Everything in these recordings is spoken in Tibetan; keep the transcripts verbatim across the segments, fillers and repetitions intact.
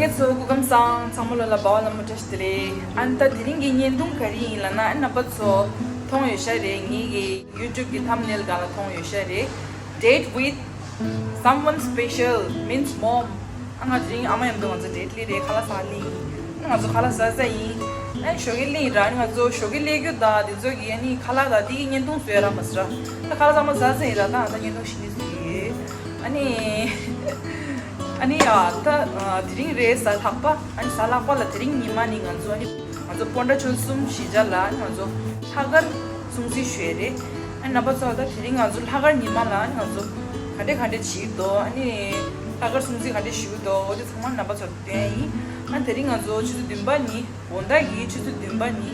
ལྷན་རྒྱས་ཚོ་སྐུ་ཁམས་བཟང་། ཚང་མ་ལོ་ལ་འབའ་བ་ལྷ་མོ་བཀྲ་ཤིས་བདེ་ལེགས། ཨ་ནི་ད་དེ་རིང་གི་བརྙན་ཐུང་ག་རེ་ཡིན་ལབ་ན། ཨ་ནི་རྣམ་པ་ཚོ་མཐོང་ཡོད་ཤག་རེད། ངེད་ཀྱི་YouTube་གི་thumbnail་སྒང་ལ་མཐོང་ཡོད་ཤག་རེད། Date with someone special means mom. ཨ་ང་དེ་རིང་ཨ་མ་མཉམ་དུ་ང་ཚོ་date་སླེབས་རེད། ཁ་ལག་ཟ་སླེབས་ཡིན། ཨ་ང་ཚོ་ཁ་ལག་ཟ་ཟ་ཡིན། ཨ་ནི་ཞོགས་ཀས་སླེབས་ཡིན་ར། ཨ་ནི་ང་ཚོ་ཞོགས་ཀས་སླེབས་རྒྱུ་དང་དེ་ཚོ་གི་ཨ་ནི་ཁ་ལག་དང་དེ་གི་བརྙན་ཐུང་བཟོས་ར་མ་ཟེར་ར། ད་ཁ་ལག་ཚང་མ་ཟ་ཟ་ཡིན་ར། ད་ད་བརྙན་ཐུང་ཞིག་ནི་བཟོས་ཡོད། ཨ་ནི། ཨ་ནི་ཡ་ད་དེ་རིང་རེད་གཟའ་ལྷག་པ། ཨ་ནི་གཟའ་ལྷག་པ་ལ་དེ་རིང་ཉི་མ་ནི་ང་ཚོ་ཨ་ནི་ང་ཚོ་སྤོན་ཊ་ཆོལ་གསུམ་གཞིས་ཆགས་ལ་ཨ་ནི་ང་ཚོ་ལྷག་དཀར་སྲུང་བརྩི་ཞུ་ཡས་རེད། ཨ་ནི་རྣམ་པ་ཚོ་ད་དེ་རིང་ང་ཚོ་ལྷག་དཀར་ཉི་མ་ལ་ཨ་ནི་ང་ཚོ་ག་འདྲས་ག་འདྲས་བྱེད་ཀྱི་འདུག་ཨ་ནི་ལྷག་དཀར་སྲུང་བརྩི་ག་འདྲས་ཞུ་གི་འདུག་འོ་དེ་ཚང་མ་རྣམ་པ་ཚོར་སྟོན་ཡིན། ཨ་ནི་དེ་རིང་ང་ཚོ་ཆུ་ཚོད་བདུན་པ་ནི་དགོང་དག་གི་ཆུ་ཚོད་བདུན་པ་ནི་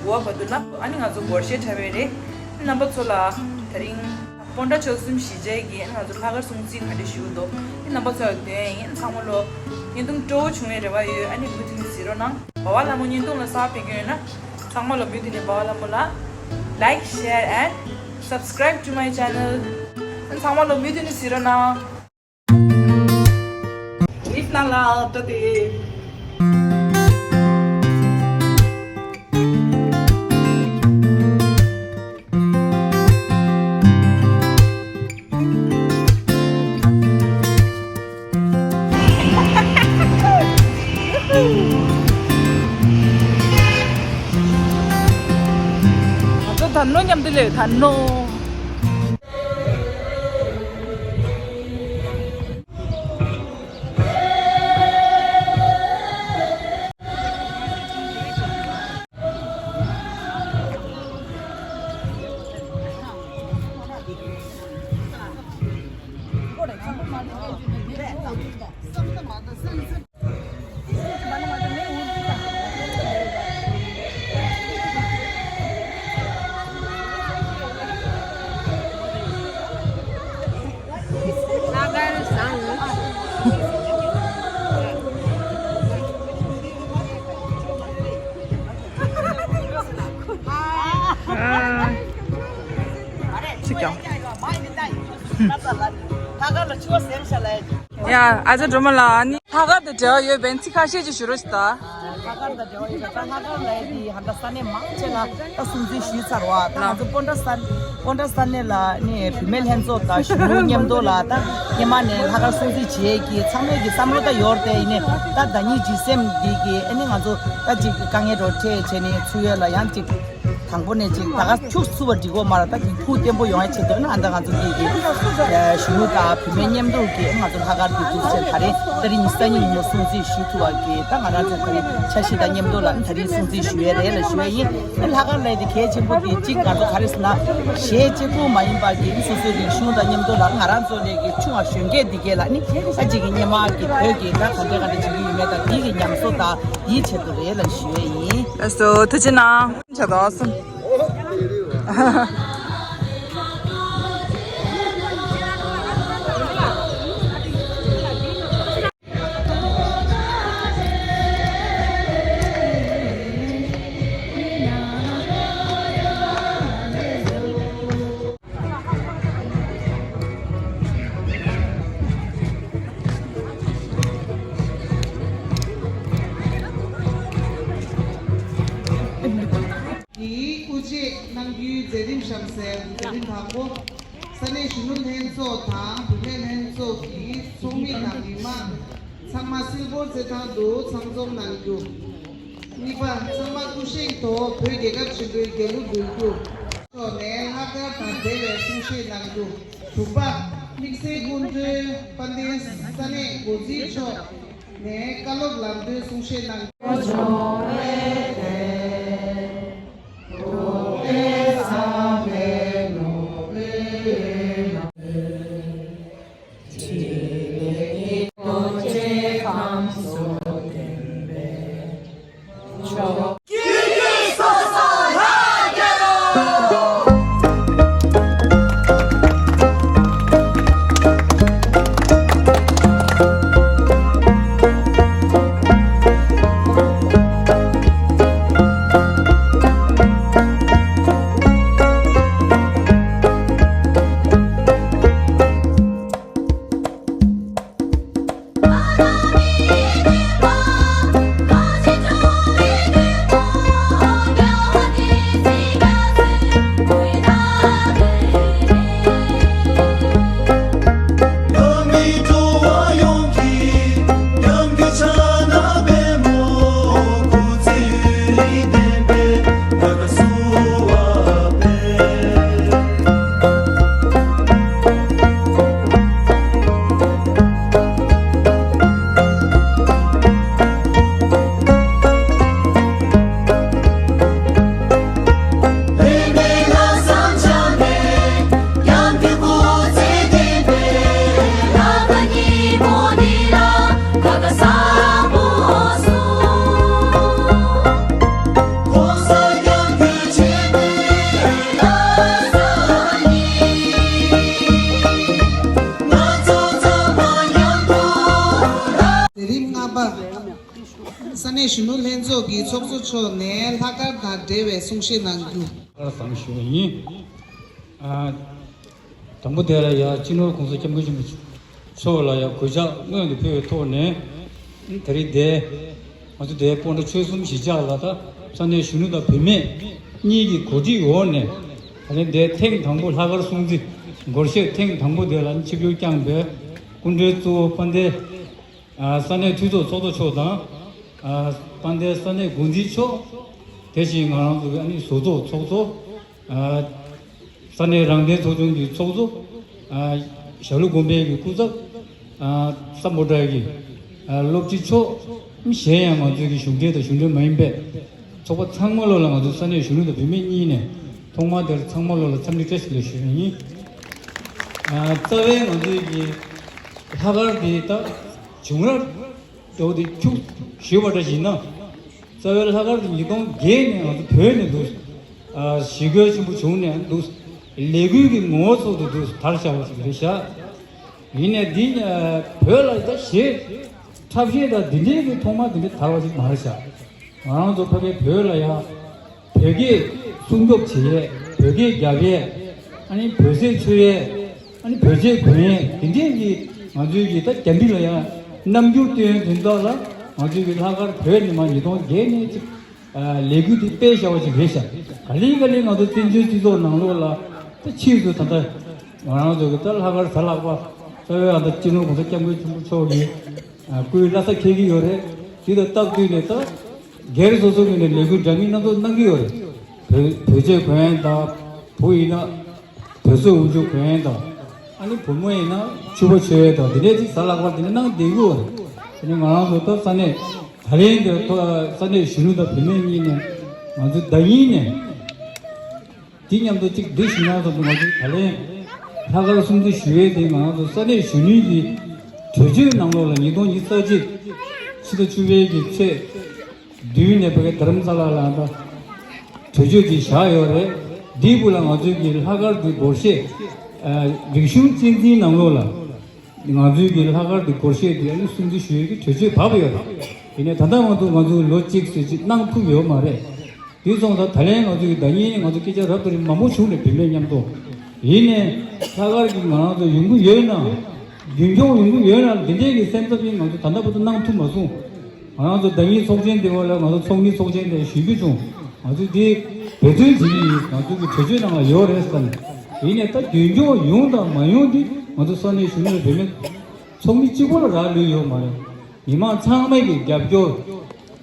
དགུ་པ་བར་དུ་ལ་ཨ་ནི་ང་ཚོ་སྒོར་གཞས་འཁྲབ་ཡས་རེད། རྣམ་པ་ཚོ་ལ་དེ་རིང་སྤོན་ཊ་ཆོལ་གསུམ་གཞིས་ཆགས་ཀྱི་ང་ཚོ་ལྷག་དཀར་སྲུང་བརྩི་ག་འདྲ་ཞུ་འདུག་དེ་རྣམ་པ་ཚོ་ལ་སྟོན་ཡིན། ཚང་མ་ལོ་བརྙན་ཐུང་སྤྲོ་བོ་བྱུང་བའི་རེ་བ་ཡོད། ཨ་ནི་མུ་མཐུད་ནས་གཟིགས་རོགས་གནང་། འབའ་བ་ལྷ་མོ་བརྙན་ཐུང་ལ་གསར་པ་ཕེབས་མཁན་ཡོད་ན་ཚང་མ་ལོ་མུ་མཐུད་ནས་འབའ་བ་ལྷ་མོ་ལ་like, share and subscribe to my channel. ཨ་ནི་ཚང་མ་ལོ་མུ་མཐུད་ནས་གཟིགས་རོགས་གནང་། Lift ནང་ལ་ལྟ་དེ། ང་ཚོ་ད་ནོ་མཉམ་དུ་ལས་ད་ནོ། ཅི་ཀྱང་། ཡ། ཨ་ཅག་སྒྲོལ་མ་ལགས། ཨ་ནི་ལྷག་དཀར་དང་འབྲེལ་བ་ཡོད་པའི་ཚིག་ཁ་ཤས་ཅིག་ཞུ་རོགས་ཞུ་ད། ལྷག་དཀར་དང་འབྲེལ་བ་ཡོད་པའི་ད་ལྷག་དཀར་ལ་ཡི་ཧན་ད་ས་གནས་མང་ཆེ་ལ་ད་སྲུང་བརྩི་ཞུས་ཚར་བ། ད་ང་ཚོ་སྤོན་ཊ་ས་སྤོན་ཊ་ས་གནས་ལ་ནི་བུད་མེད་ལྷན་ཚོགས་དང་གཞོན་ནུ་མཉམ་དུ་ལ་ད་སྔོན་མ་ནས་ལྷག་དཀར་སྲུང་བརྩི་བྱེད་ཀྱི་ཚང་མས་ཀྱི་བསམ་བློ་ད་ཡོད་རེད་དེ། ཡིན་ནའི་ད་ཟླ་ཉིན་ཇི་སེམས་འདི་གི་ཨ་ནི་ང་ཚོ་ད་ཅིག་དཀའ་ངལ་འགྲོ་འཕྲད་བྱས་ནས་ཚུར་ཡོད་ལ་ཡང་ཅིག་དང་པོ་ནས་ཅིག་ད་ག་ཁྱུག་ཚུགས་པ་འགྲིག་གོ་མ་ར། ད་གི་ཁུག་བརྟན་པོ་ཡོང་ཡ་ཆེད་དུ་ན་ཨ་ད་ང་ཚོ་གི་གི་གཞོན་ནུ་དང་བུད་མེད་མཉམ་དུ་གི་ང་ཚོ་ལྷག་དཀར་གི་འདུག་ཟེར་ད་རེས་ད་རིང་སང་ཉིན་ཉིན་མོ་སྲུང་བརྩི་ཞུ་ཐུབ་པ་གི་ད་ང་རང་ཚོ་ད་རིང་འཆར་གཞི་དང་མཉམ་དུ་ལ་ད་རིང་སྲུང་བརྩི་ཞུ་ཡས་རེད་ལ་ཞུ་ཡས་ཡིན། ལྷག་དཀར་ལས་དེ་གལ་ཆེན་པོ་གི་གཅིག་ང་ཚོ་ག་རེ་ཟེར་ན་གཞས་གཅིག་པུ་མ་ཡིན་པ་གི་སོ་སོའི་རིག་གཞུང་དང་མཉམ་དུ་ལ་ང་རང་ཚོ་ལས་གི་ཆུང་བ་གཞོན་སྐྱེས་འདི་གས་ལ་ནི་ཨ་ཅིག་གི་སྔོན་མ་གི་བོད་ཀྱི་ད་ག་འདྲ་ག་འདྲ་བྱེད་ཀྱི་ཡོད་མེད་དང་འདི་གི་ཉམས་གསོ་དང་འདིའི་ཆེད་དུ་རེད་ལ་ཞུ་ཡས་ཡིན། ལགས་སོ། ཐུགས་རྗེ་གནང་། ཆ་ཚང་སོང་། འདིའི་དབུ་འབྱེད་གནང་རྒྱུའི་མཛད་རིམ་གཤམ་གསལ། མཛད་རིམ་དང་པོ། ས་གནས་གཞོན་ནུ་ལྷན་ཚོགས་དང་བུད་མེད་ལྷན་ཚོགས་ཀྱི་ཚོགས་མི་དང་མི་མང་ཚང་མ་གསལ་པོར་རྩེད་ཐང་དུ་ཚང་འཛོམས་གནང་རྒྱུ། གཉིས་པ། ཚང་མ་སྐུ་བཞེངས་ཐོག་བོད་རྒྱལ་ཁབ་ཆེན་པོའི་རྒྱལ་གླུ་འབུལ་རྒྱུ། ཕྱོགས་ནས་ལྷག་དཀར་དང་འབྲེལ་བའི་གསུང་བཤད་གནང་རྒྱུ། དྲུག་པ། དམིགས་བསལ་སྐུ་མགྲོན་དཔལ་ལྡན་ས་གནས་འགོ་འཛིན་མཆོག་ནས་བཀའ་སློབ་ལམ་སྟོན་གསུང་བཤད་གནང་རྒྱུ། གཞོན་ནུ་ལྷན་ཚོགས་ཀྱི་ཚོགས་གཙོ་མཆོག་ནས་ལྷག་དཀར་དང་འབྲེལ་བའི་གསུང་བཤད་གནང་རྒྱུ། ལྷག་དཀར་བཟང་ཞུ་བ་ཡིན། ཨ། དང་པོ་དེ་ལ་ཡ་སྤྱི་ནོར་༸གོང་ས་༸སྐྱབས་མགོན་ཆེན་པོ་མཆོག་ལ་ཡ་གུས་ཕྱག་སྔོན་དུ་ཕུལ་བའི་ཐོག་ནས། དེ་རིང་འདིར་ང་ཚོ་འདིར་སྤོན་ཊ་ཆོལ་གསུམ་གཞིས་ཆགས་ལ་ད་ས་གནས་གཞོན་ནུ་དང་བུད་མེད་གཉིས་ཀྱི་གོ་སྒྲིག་འོག་ནས། ད་རིང་འདིར་ཐེངས་དང་པོ་ལྷག་དཀར་སྲུང་བརྩི་སྒོར་གཞས་ཐེངས་དང་པོ་དེ་ལ་ཆིབས་བསྒྱུར་བསྐྱངས་པའི་སྐུ་མགྲོན་གཙོ་བོ་དཔལ་ལྡན། ཨ། ས་གནས་འཐུས་ཚོགས་ཚོགས་གཙོ་མཆོག་དང་། ཨ། དཔལ་ལྡན་ས་གནས་འགོ་འཛིན་མཆོག་དེ་བཞིན་ང་རང་ཚོ་གི་ཨ་ནི་བཟོ་ཚོགས་ཚོགས་གཙོ། ཨ། ས་གནས་རང་བདེན་ཚོགས་ཆུང་གི་ཚོགས་གཙོ། ཨ། ཞྭ་ལུ་དགོན་པའི་གི་སྐུ་ཚབ། ཨ། ས་མོ་ཊ་གི། ཨ། སློབ་སྤྱི་མཆོག་གཞན་ཡང་ང་ཚོའི་གི་གཞུང་འབྲེལ་དང་གཞུང་འབྲེལ་མ་ཡིན་པའི་ཚོགས་པ་ཚང་མ་ལོ་ལ་ང་ཚོ་ས་གནས་གཞོན་ནུ་དང་བུད་མེད་གཉིས་ནས་ཐོག་མར་དེར་ཚང་མ་ལོ་ལ་འཚམས་འདྲི་བཀྲ་ཤིས་བདེ་ལེགས་ཞུ་ཡ་ཡིན། ཨ། རྩ་བའི་ང་ཚོའི་གི་ལྷག་དཀར་དེ་ད་བྱུང་རབས་འདྲ་བོ་དེ་ཁྱུག་ཞུས་པ་འདྲ་ཞིག་ན། རྩ་བའི་ལྷག་དཀར་དེ་ཉིས་སྟོང་བརྒྱད་ནས་ང་ཚོ་བོད་ནས་འདུག་ཨ། ཞི་རྒོལ་ཆེན་པོ་བྱུང་ནས་འདུག་ལས་འགུལ་གྱི་ངོ་བོ་ཚོགས་འདུ་འདུག་དར་བཞག་པ་ཞིག་རེད་ཤག་ཡིན་ནའི་འདི་བོད་ལ་ད་གཞས་འཁྲབ་གཞས་དང་འདི་འདྲའི་གི་ཐོག་མ་འདི་འདྲ་དར་བ་ཞིག་མ་རེད་ཤག་ང་རང་ཚོ་ཕ་གིའི་བོད་ལ་ཡ། བོད་སྐད་སྲུང་སྐྱོབ་བྱེད་ཡས། བོད་སྐད་རྒྱབ་ཡས། ཨ་ནི་བོད་ཟས་མཆོད་ཡས། ཨ་ནི་བོད་ཆས་གོན་ཡས། དེ་འདྲས་ཀྱི་ང་ཚོའི་གི་ད་རྒྱ་མི་ལ་ཡང་རྣམ་འགྱུར་སྟོན་དོན་དག་ལ་ང་ཚོའི་གི་ལྷག་དཀར་བོད་ནས་མར་ཉིས་སྟོང་བརྒྱད་ནས་ཅིག་ལས་འགུལ་དེ་སྤེལ་བཞག་པ་ཅིག་རེད་ཤག་ག་ལེ་ག་ལེ་ང་ཚོ་བཙན་བྱོལ་སྤྱི་ཚོགས་ནང་ལོགས་ལ་ད་ཕྱིས་སུ་ད་ལྟ་ང་རང་ཚོ་གི་ད་ལྷག་དཀར་གཟའ་ལྷག་པ་རྩ་བའི་ཨ་ད་སྤྱི་ནོར་༸གོང་ས་༸སྐྱབས་མགོན་ཆེན་པོ་མཆོག་གི་སྐུའི་བླ་གཟའ་འཁེལ་གྱི་ཡོད་རེད། དེ་དང་སྟབས་བསྟུན་ནས་ད། སྒེར་སོ་སོ་ངོས་ནས་ལས་འགུལ་འདྲ་མིན་སྣ་ཚོགས་གནང་གི་ཡོད་རེད། བོད་བོད་ཆས་གོན་ཡས་དང་། བུ་ཡིན་ན་བོད་ཟས་འོག་འཇུག་གོན་ཡས་དང་། ཨ་ནི་བུ་མོ་ཡིན་ན་ཕྱུ་པ་མཆོད་ཡས་དང་། འདི་འདྲའི་ཅིག་གཟའ་ལྷག་པར་འདི་འདྲ་གནང་བསྡད་ཀྱི་ཡོད་རེད། དེ་ནས་ང་རང་ཚོ་ད་ས་གནས་ད་ལན་དེ་ཐོག་ས་གནས་གཞོན་ནུ་དང་བུད་མེད་གཉིས་ནས་ང་ཚོ་ཟླ་ཉིན་ནས། དེ་མཉམ་དུ་གཅིག་འདི་ཞུ་ན་བསམ་དུ་ང་ཚོའི་ད་ལན་ལྷག་དཀར་སྲུང་བརྩི་ཞུ་ཡས་དེ་ང་རང་ཚོ་ས་གནས་གཞོན་ནུའི་གི་གྲོས་ཆོད་ནང་ལོགས་ལ་ཉིས་སྟོང་ཉི་ཤུ་རྩ་གཅིག་ཕྱི་ཟླ་བཅུ་པའི་གི་ཚེས་བདུན་ནས་ཕ་གི་དྷ་རམ་ས་ལ་ལ་ད་གྲོས་ཆོད་དེ་བཞག་ཡོད་རེད། འདིའི་སྐོར་ལ་ང་ཚོའི་གི་ལྷག་དཀར་གྱི་སྒོར་གཞས་རིག་གཞུང་གཅེས་འཛིན་ནང་ལོགས་ལ་ང་ཚོའི་གི་ལྷག་དཀར་གྱི་སྒོར་གཞས་དེ་ཨ་ནི་སྲུང་བརྩི་ཞུ་ཡས་ཀྱི་གྲོས་ཆོད་བབས་ཡོད་རེད། ཡིན་ནའི་ད་ལྟ་ང་ཚོ་ང་ཚོའི་ལོ་གཅིག་ཙམ་ཅིག་གནང་ཐུབ་ཡོད་མ་རེད། དེ་སོང་ཙང་ད་ལན་ང་ཚོ་གི་ཟླ་ཉིན་ང་ཚོ་སྐད་ཆ་རབ་དང་རིམ་མང་པོ་བྱུང་ནས་བུད་མེད་མཉམ་དུ། ཡིན་ནའི་ལྷག་དཀར་གྱི་ང་རང་ཚོ་ཡོང་གི་ཡོད་ན། རྒྱུན་འཁྱོངས་ཡོང་གི་ཡོད་ན་འདི་འདྲའི་གི་སེམས་འཚབ་ཡིན་ང་ཚོ་ད་ལྟ་བར་དུ་གནང་ཐུབ་མ་སོང་། ང་རང་ཚོ་ཟླ་ཉིན་ཚོགས་ཆེན་དེ་བ་ལ་ང་ཚོ་ཚོགས་མི་ཚོགས་ཆེན་དེ་ཞུ་རྒྱུ་བྱུང་། ང་ཚོ་དེ་འབད་བརྩོན་བྱེད་ཀྱི་ཡིན། ང་ཚོ་གི་གྲོས་ཆོད་ནང་ལ་ཡོད་རེད་བསམ། ཡིན་ནའི་ད་རྒྱུན་འཁྱོངས་ཡོང་དང་མ་ཡོང་དེ་ང་ཚོ་ས་གནས་གཞོན་ནུ་བུད་མེད་ཚོགས་མི་གཅིག་པོ་ལ་རག་ལུས་ཡོད་མ་རེད། མི་མང་ཚང་མ་གི་རྒྱབ་སྐྱོར།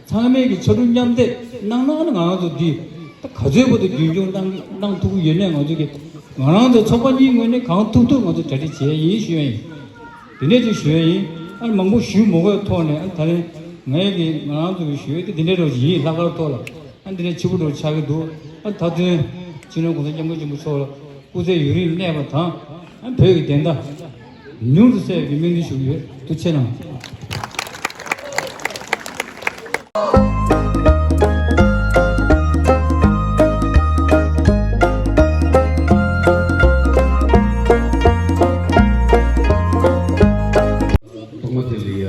ཚང་མས་ཀྱི་ཕྱར་གྲུ་མཉམ་འདེགས་གནང་ན་ནི་ང་རང་ཚོ་འདི་ད་ག་ཚོད་བར་དུ་རྒྱུན་འཁྱོངས་གནང་གནང་ཐུབ་ཀྱི་ཡོད་ནས་ང་ཚོ་གི་ང་རང་ཚོ་ཚོགས་པ་གཉིས་ངོས་ནས་གང་ཐུབ་ཐུབ་ང་ཚོ་གྲ་སྒྲིག་བྱས་ཡིན་ཞུ་ཡ་ཡིན། དེ་འདྲས་ཅིག་ཞུ་ཡ་ཡིན། ཨ་ནི་མང་པོ་ཞུ་མ་དགོས་ཐོག་ནས་ཨ་ནི་ད་རེས་ངས་ཀྱི་ང་རང་ཚོ་གི་ཞུ་ཡ་དེ་འདི་འདྲས་རོགས་ཡིན། ལྷག་དཀར་ཐོག་ལ་ཨ་ནི་འདི་འདྲས་ཕྱི་པོ་འགྲོ་ཆགས་ཀྱི་འདུག་ཨ་ནི་ད་དུང་སྤྱི་ནོར་༸གོང་ས་༸སྐྱབས་མགོན་ཆེན་པོ་མཆོག་ལ་སྐུ་ཚེ་ཡུན་རིང་གནས་པ་དང་། བོད་ཀྱི་བདེན་མཐའ་ཉུང་དུ་གསལ་བའི་སྨོན་འདུན་ཞུ་གི་ཡོད། ཐུགས་རྗེ་གནང་། ཐོག་མ་དེ་ལ་ཡ་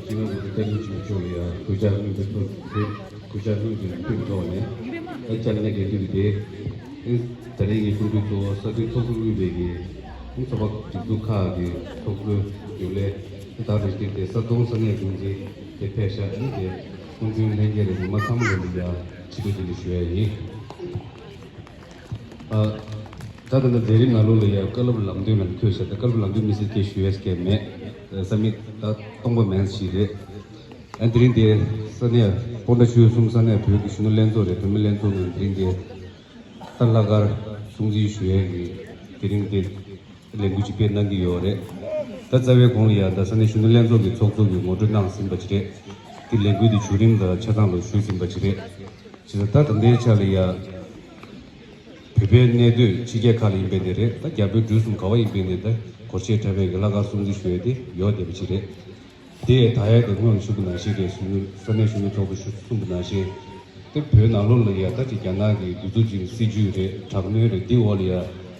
སྤྱི་ནོར་གོང་ས་སྐྱབས་མགོན་ཆེན་པོ་མཆོག་ལ་ཡ་གུས་ཕྱག་སྔོན་དུ་ཕུལ། གུས་ཕྱག་སྔོན་དུ་ཕུལ་ཐོག་ནས་ད་བཅར་གནས་དགེ་འདུན་གྱི་སྡེ། ད་རེས་ཀྱི་སྐུ་མགྲོན་གཙོ་བོ་ས་འཐུས་ཚོགས་ཟུར་དབུས་པའི་གི་ཚོགས་པ་སྒྲིག་འཛུགས་ཁག་གི་ཚོགས་གཙོ་རྒྱུན་ལས། ད་རེས་ཀྱི་དེ་ས་སྟོང་ས་གནས་འགོ་འཛིན་དེ་ཕེབས་ཤག་ནི་དེ་སྐུ་མགྲོན་ལྷན་རྒྱས་རེད། ཉི་མ་ཚང་མ་ལོ་ལ་ཡ་ཕྱི་དྲོ་བདེ་ལེགས་ཞུ་ཡ་ཡིན། ཨ། ད་ད་ལྟ་མཛད་རིམ་ནང་ལོགས་ལ་ཡ་བཀའ་སློབ་ལམ་སྟོན་ལ་འཁོད་ཤག་ད་བཀའ་སློབ་ལམ་སྟོན་མི་སྲིད་སྐད་ཞུ་ཡས་སྐད་མེད། ས་མིག་ད་སྟོང་པ་མེད་ཞིག་རེད། ཨ་དེ་རིང་དེ་ས་གནས་སྤོན་ཊ་ཆོལ་གསུམ་ས་གནས་བོད་ཀྱི་གཞོན་ནུ་ལྷན་ཚོགས་རེད། བུད་མེད་ལྷན་ཚོགས་ནས་དེ་རིང་དེ་ད་ལྷག་དཀར་སྲུང་བརྩི་ཞུ་ཡས་ཀྱི་དེ་རིང་དེ་ལས་འགུལ་ཅིག་སྤེལ་གནང་གི་ཡོད་རེད། ད་རྩ་བའི་གོང་ལ་ཡ་ད་ས་གནས་གཞོན་ནུ་ལྷན་ཚོགས་ཀྱི་ཚོགས་གཙོ་གིས་ངོ་སྤྲོད་གནང་ཟིན་པ་ཅིག་རེད། དེ་ལས་འགུལ་དེ་བྱུང་རིམ་དང་ཆ་ཚང་ལ་ཞུས་ཟིན་པ་ཅིག་རེད། བྱས་ཙང་ད་ད་ལྟའི་ཆ་ལ་ཡ། བོད་པའི་གནས་སྡོད་ཕྱི་རྒྱལ་ཁག་ལ་ཡིན་པའི་ནི་རེད། ད་རྒྱ་བོད་འབྲུག་གསུམ་ག་བ་ཡིན་པའི་ནི་ད་སྒོར་གཞས་འཁྲབ་པའི་གི་ལྷག་དཀར་སྲུང་བརྩི་ཞུ་ཡས་དེ་ཡོད་བསྡད་པ་ཅིག་རེད། དེ་ད་ཡ་དེ་སྔོན་ལ་ཞུ་གི་ནང་བཞིན་རེད། གཞོན་ནུ་ས་གནས་གཞོན་ནུ་ཚོགས་གཙོ་ཞུ་གསུངས་པ་ནང་བཞིན། དེ་བོད་ནང་ལོགས་ལ་ཡ་ད་ཅིག་རྒྱ་ནག་གི་འདི་ཚོ་ཅིག་སྲིད་ཇུས་རེད། དྲག་གནོན་རེད། འདི་འོག་ལ་ཡ་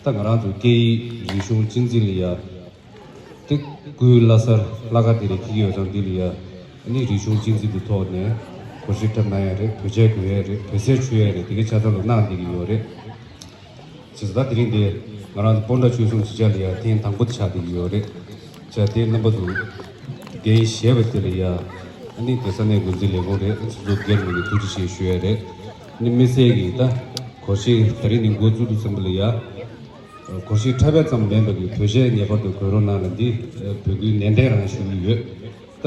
ད་ང་རང་ཚོ་སྐད་ཡིག་རིག་གཞུང་གཅེས་འཛིན་ལ་ཡ། དེ་སྐུའི་བླ་གཟར་ལྷག་དཀར་དེ་རེད། ཁྱེད་ཀྱི་ཡོད་ཙང་འདི་ལ་ཡ་ཨ་ནི་རིག་གཞུང་གཅེས་འཛིན་གྱི་ཐོག་ནས་ སྒོར་གཞས་འཁྲབ་གནང་ཡ་རེད། བོད་ཆས་གྱོན་ཡ་རེད། བོད་ཟས་མཆོད་ཡ་རེད། དེ་གའི་ཆ་ཚང་ལ་གནང་བསྡད་ཀྱི་ཡོད་རེད། བྱས་ཙང་ད་དེ་རིང་འདི་ང་རང་ཚོ་སྤོན་ཊ་ཆོས་གསུམ་གྱི་ཆ་ལ་ཡ་ཐེངས་དང་པོ་དེ་ཆགས་བསྡད་ཀྱི་ཡོད་རེད། བྱས་དེ་རྣམ་པ་ཚོ་འགན་བཞེས་པ་དེ་ལ་ཡ་ཨ་ནི་དེ་ས་གནས་འགོ་འཛིན་ལས་ཁུངས་རེད། ཨ་ཚོ་ཚོ་སྒེར་ངོས་ནས་ཐུགས་རྗེ་ཆེ་ཞུ་ཡ་རེད། ཨ་ནི་དམིགས་བསལ་གྱི་ད་སྒོར་གཞས་ད་རིང་ནས་འགོ་བཙུགས་དུས་ཙམ་པ་ལ་ཡ། སྒོར་གཞས་འཁྲབ་པ་ཙམ་མིན་པ་གི་བོད་གཞས་ངེས་པར་དུ་གོན་རོགས་གནང་ལ་འདི་བོད་ཁུལ་ནན་ཏན་རང་ཞུ་གི་ཡོད། ད་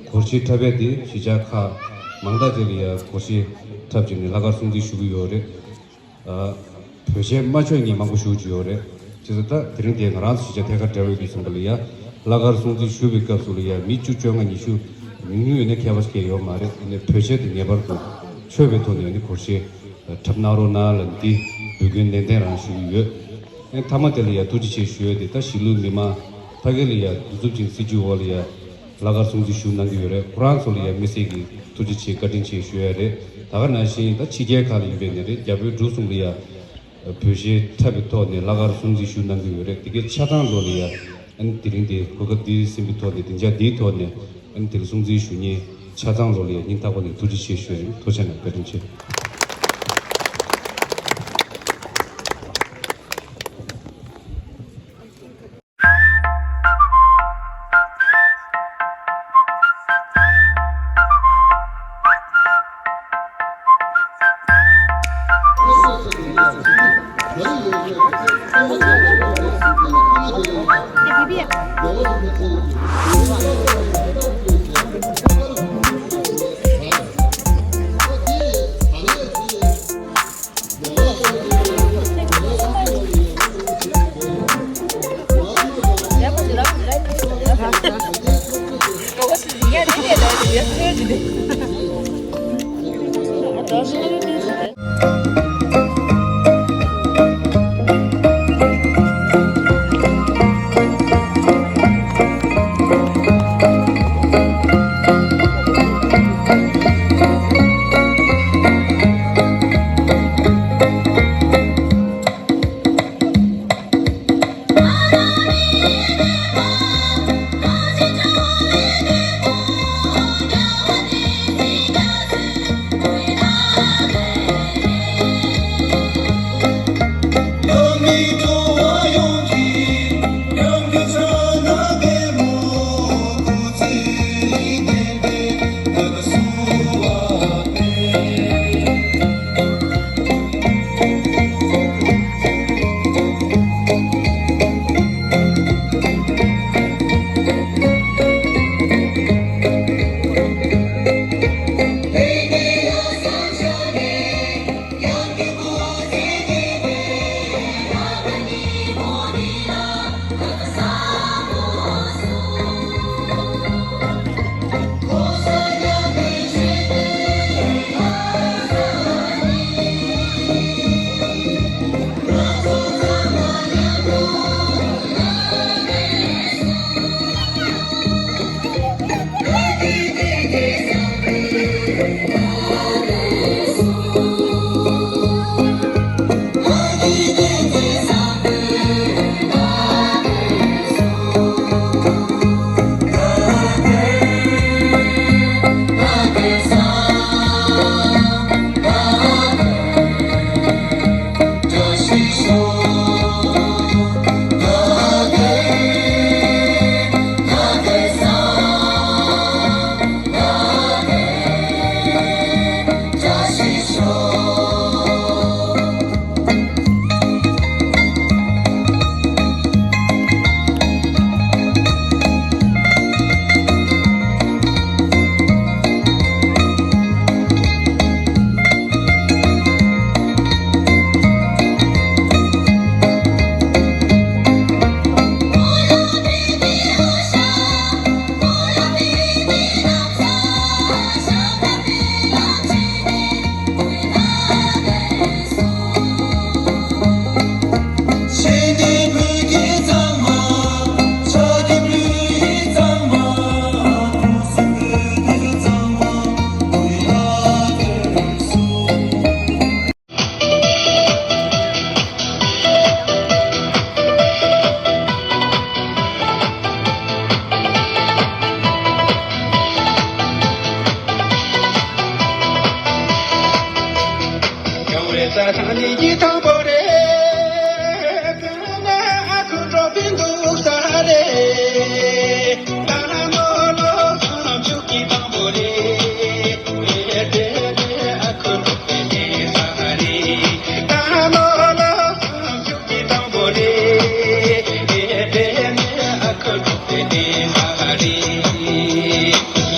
སྒོར་གཞས་འཁྲབ་པ་དེ་གཞིས་ཆགས་ཁག་མང་དག་ཅིག་ལ་ཡ་སྒོར་གཞས་འཁྲབ་བྱས་ནས་ལྷག་དཀར་སྲུང་བརྩི་ཞུ་གི་ཡོད་རེད། བོད་གཞས་མ་མཆོད་མཁན་མང་པོ་ཞེ་པོ་ཅིག་ཡོད་རེད། བྱས་ཙང་ད་དེ་རིང་དེ་ང་རང་ཚོ་གཞིས་ཆགས་ཐད་ཀར་འབྲེལ་བ་ཡོད་དུས་ཙམ་པ་ལ་ཡ་ལྷག་དཀར་སྲུང་བརྩི་ཞུ་བའི་སྐབས་སུ་ལ་ཡ་མི་བཅུ་བཅོ་ལྔ་ཉི་ཤུ་ཉུང་ཉུང་ཡོད་ན་ཁྱད་པར་ཅིག་ཡོད་མ་རེད། ཡིན་ནའི་བོད་གཞས་དེ་ངེས་པར་དུ་མཆོད་པའི་ཐོག་ནས་ནི་སྒོར་གཞས་འཁྲབ་གནང་རོགས་གནང་ལ་འདི་འབོད་སྐུལ་ནན་ཏན་རང་ཞུ་གི་ཡོད། ཨེ་མཐའ་མ་དེ་ལ་ཡ་ཐུགས་རྗེ་ཆེ་ཞུ་ཡ་དེ་ད་གཞིས་ལུས་མི་མང་ཕ་གི་ལ་ཡ་འདུ་འཛོམས་ཅིག་སྲིད་ཇུས་འོག་ལ་ཡ་ལྷག་དཀར་སྲུང་བརྩི་ཞུ་གནང་གི་ཡོད་རེད། ཁོ་རང་ཚོ་ལ་ཡ་དམིགས་བསལ་གྱི་ཐུགས་རྗེ་ཆེ་བཀའ་དྲིན་ཆེ་ཞུ་ཡ་རེད། ད་ག་ནང་བཞིན་ད་ཕྱི་རྒྱལ་ཁག་ལ་ཡིན་པའི་ནི་རེད། རྒྱ་བོད་འབྲུག་གསུམ་ལ་ཡ་བོད་གཞས་འཁྲབ་པའི་ཐོག་ནས་ལྷག་དཀར་སྲུང་བརྩི་ཞུ་གནང་གི་ཡོད་རེད། དེ་གའི་ཆ་ཚང་ལོ་ལ་ཡ་ཨ་ནི་དེ་རིང་དེ་གོ་སྐབས་འདི་ཟིན་པའི་ཐོག་ནས་སྡིངས་ཆ་འདིའི་ཐོག་ནས་ཨ་ནི་དེ་ལ་སྲུང་བརྩི་ཞུ་མཁན་ཆ་ཚང་ལོ་ལ་ཡ་སྙིང་ཐག་པ་ནས་ཐུགས་རྗེ་ཆེ་ཞུ་ཡ་ཡིན། ཐུགས་རྗེ་ཆེ་གནང་། བཀའ་དྲིན་ཆེ། ས་ཐང་ནི་ཡི་དང་པོ་རེད། ཀུན་ནས་ཨ་ཁུ་འགྲོ་པའི་འདུག་ས་རེད། ད་ནོ་ལོ་མཇུག་གི་དང་པོ་རེད། དེ་ནས་ཨ་ཁུ་འགྲོ་པའི་འདུག་ས་རེད། ད་ནོ་ལོ་མཇུག་གི་དང་པོ་རེད། དེ་ནས་ཨ་ཁུ་འགྲོ་པའི་འདུག་ས་རེད།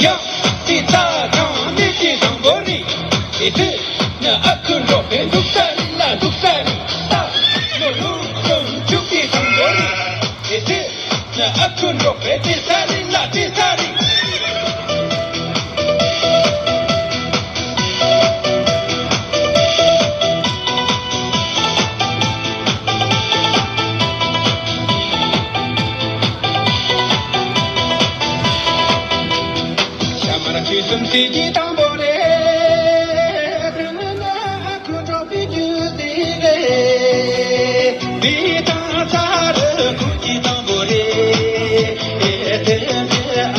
ཡ། ཏི་ཏ་དང་ནི་ཏི་དང་པོ་རེད། ཨེ་ཏེ། ནི་ཨ་ཁུ་འགྲོ་པའི་འདུག་ས་རེད་ལ་འདུག་ས་རེད། ཏ། ནོ་ལུ་ཀུན་འཇུག་ཏི་དང་པོ་རེད། ཨེ་ཏེ། ནི་ཨ་ཁུ་འགྲོ་པའི་ཏི་ས་རེད་ལ་ཏི་ས་རེད། ཤ་མར་ཆུ་གསུམ་སྲིད་ཀྱི་དང་པོ་རེད། དེ་ནས་ཨ་ཁུ་འགྲོ་པའི་རྒྱུ་དེ་རེད། བི་དང་ཚ་རུ་ཁུ་གི་དང་པོ་རེད། དེ་ནས་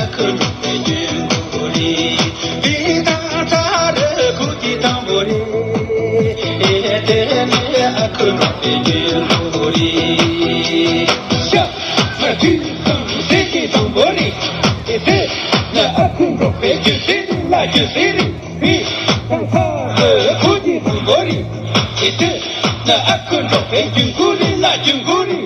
ཨ་ཁུ་འགྲོ་པའི་རྒྱུ་དང་པོ་རེད། བི་དང་ཚ་རུ་ཁུ་གི་དང་པོ་རེད། དེ་ནས་ཨ་ཁུ་འགྲོ་པའི་རྒྱུ་དང་པོ་རེད། ཤ། མ་དུས་དང་ཟས་ཀྱི་དང་པོ་རེད། དེ་ཚེ་ན་ཨ་ཁུ་འགྲོ་པའི་རྒྱུ་ཟས་རེད་ལ་རྒྱུ་ཟས་རེད། བི་དང་ཚ་རུ་ཁུ་གི་དང་པོ་རེད། དེ་ཚེ་ན་ཨ་ཁུ་འགྲོ་པའི་རྒྱུ་མགོ་རེད་ལ་རྒྱུ་མགོ་རེད།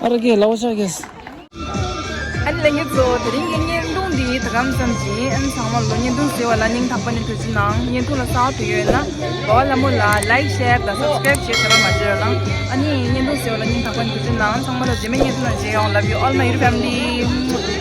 ཨ་ར་གེ་ལའོ་ཤ་གེ། ཨ་ནི་ལྷན་རྒྱས་ཚོ། དེ་རིང་གི་བརྙན་ཐུང་འདི་ད་གམ་ཙམ་གྱིས། ཨ་ནི་ཚང་མ་ལོ་བརྙན་ཐུང་གཟིགས་པ་ལ་སྙིང་ཐག་པ་ནས་ཐུགས་རྗེ་གནང་། བརྙན་ཐུང་ལ་གསར་པ་ཡོད་ན་འབའ་བ་ལྷ་མོ་ལ་ལའིཀ་ཤེར་དང་སབ་སི་ཀ་རེབ་བྱེད་ཟེར་བ་མ་བརྗེད་རོགས་གནང་། ཨ་ནི་བརྙན་ཐུང་གཟིགས་པ་ལ་སྙིང་ཐག་པ་ནས་ཐུགས་རྗེ་གནང་། ཚང་མ་ལ་རྗེས་མའི་བརྙན་ཐུང་ནང་མཇལ་ཡོང་། Love you all my YouTube family.